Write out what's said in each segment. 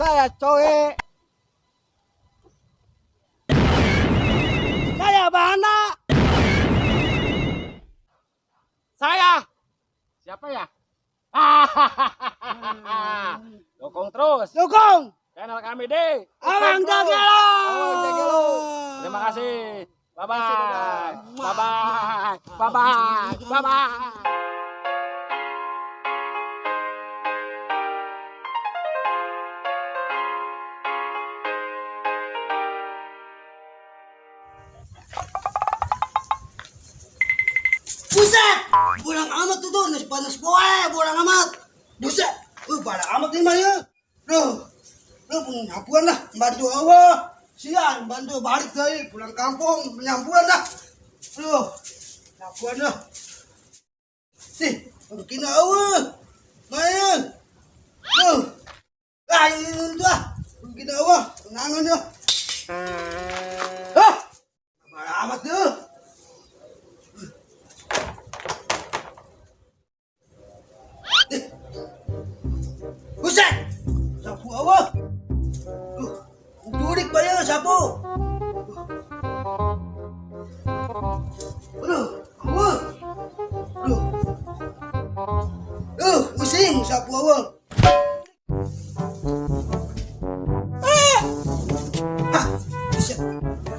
Saya Coe. Saya Bana. Saya. Siapa ya? Dukung terus. Dukung. Channel kami di Awang Jagelo. Awang Jagelo. Terima kasih. Bye bye. Bye bye. Bye bye. Bye bye. Buset! Bolang amat tuh tuh, panas poe, bolang amat. Buset! Bolang amat ini mah ya. Duh, lu penyapuan lah, bantu Allah. Sian, bantu balik dari pulang kampung, penyampuan lah. Duh, penyapuan lah. Sih, mungkin Allah. Main. Duh, ah, ini tuh ah. Mungkin Allah, tenangan ya. Ah, bolang amat tuh. Buset! Sapu awak! Jurik ba yun, sapu? Aduh, awak! Aduh! Aduh, pusing sapu awak! Ah! Hah! Buset!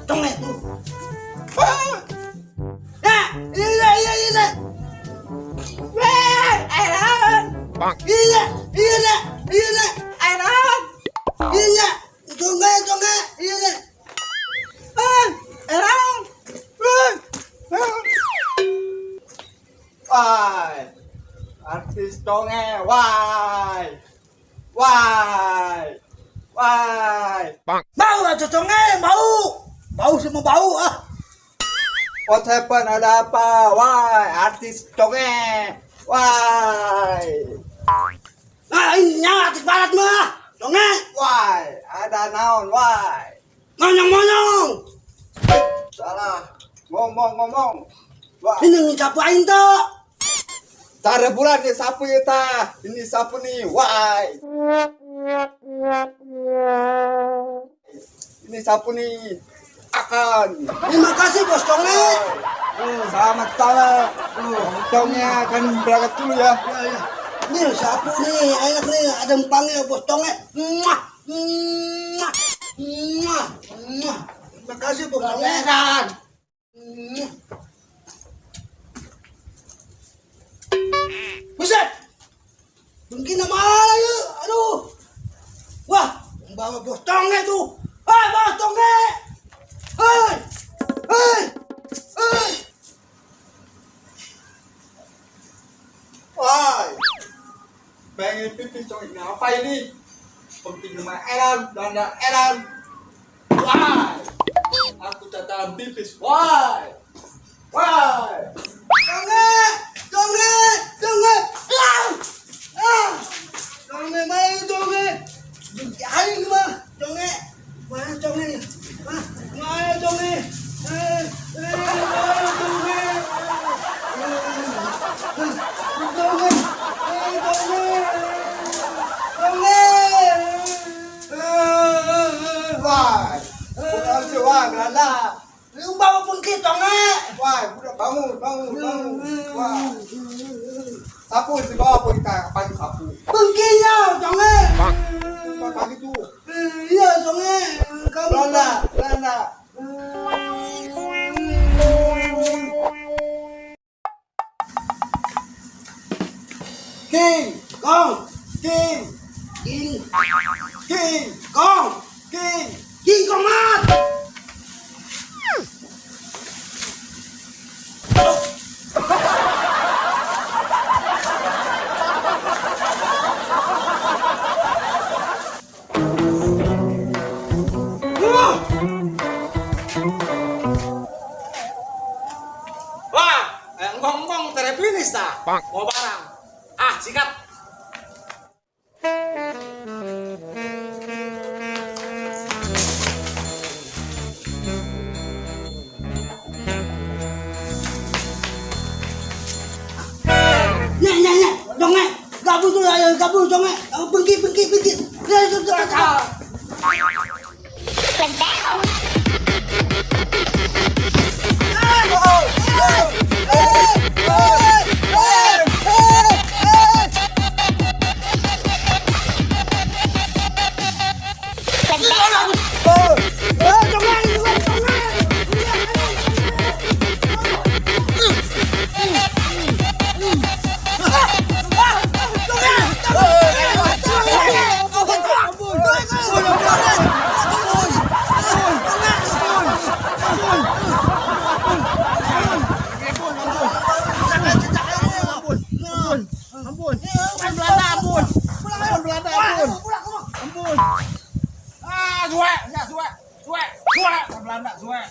Tongek tuh! Ah! Ya! Iya, iya, iya! Weh! Ayran! Iya, iya, iya, ayran! Iya, tunggu, tunggu, iya. Ah, ayran! Wah, artis Conge, wah, wah, wah. Bau aja Conge, bau, bau semua bau ah. What happened? Ada apa? Wah, artis Conge, wah, Ah, ini artis barat mah, Conge. wah, ada naon, wah. Monyong-monyong. Salah, ngomong-ngomong. Wah, Ini sapu aing tuh. cara bulan nih sapu ya ta. Ini sapu nih, wah. Ini sapu nih akan. Terima kasih bos Conge. Selamat salam. Conge akan berangkat dulu ya. Ya, ya. Nih sapu nih, enak nih, ada empangnya bos Conge. Muah, muah, muah, muah. Terima kasih bos Conge. Muah. Buset! Mungkin nama ya, aduh. Wah, membawa bos Conge tuh. Hei, bos Conge! Hei! Hei! Hei! Wah, pengen pipis Conge. Ini apa ini? Penting nama Elan, Belanda Elan. Wah, aku catatan pipis. Wah, wah. Conge! Conge! Conge! Ah! Ah! Conge, mana Conge? Benci aing mah, Conge. Mana Conge nih? Mana? Mana Conge? Eh, eh, mana Conge? Eh, Conge! Eh, Conge! Conge! Wah, bukan sih, wah, Belanda. Lu bawa pun ke Conge. Wah, udah bangun, bangun, bangun. Wah, sapu di bawah pun kita pagi sapu. Bengkinya, Conge. Pagi tuh. Iya, Conge. Kamu Belanda, Belanda. King, Kong, King, King, King, Kong, King. King Kong mat. Wah, ngomong-ngomong terepinis ta. Mau barang. Ah, sikat. Nyeh, nyeh, nyeh, dong, nyeh. Gak Kabur tu, ayo kabur congek. Pergi, pergi, pergi. Ampun. Ampun. Ampun Belanda, ampun. Ampun Belanda, ampun. Ampun. Ah, suwe, ya suwe. Suwe, suwe, Belanda, suwe.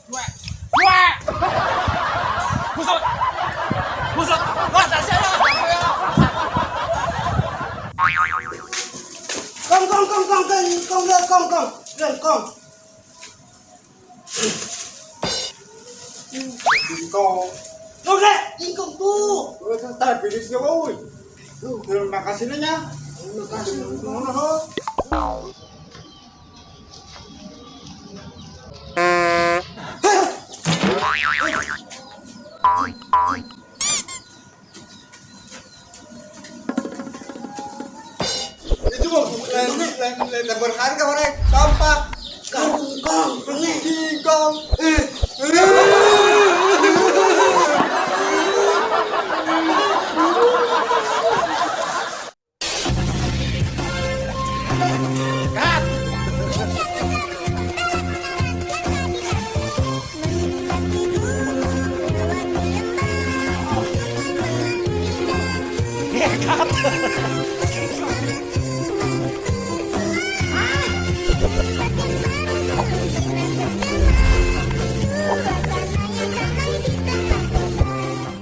Suwe. Suwe. Busuk. Busuk. Wah, saya. Kong, kong, kong, kong, kong, kong, kong, kong, kong, kong. Kong. Congek, ingkong tu. Tak bilis ka oi. Terima kasih nya. Terima kasih. Ngono ho. Itu mau lain lain lain berharga orang sampah. Kong, kong, congek. King Kong. Cut.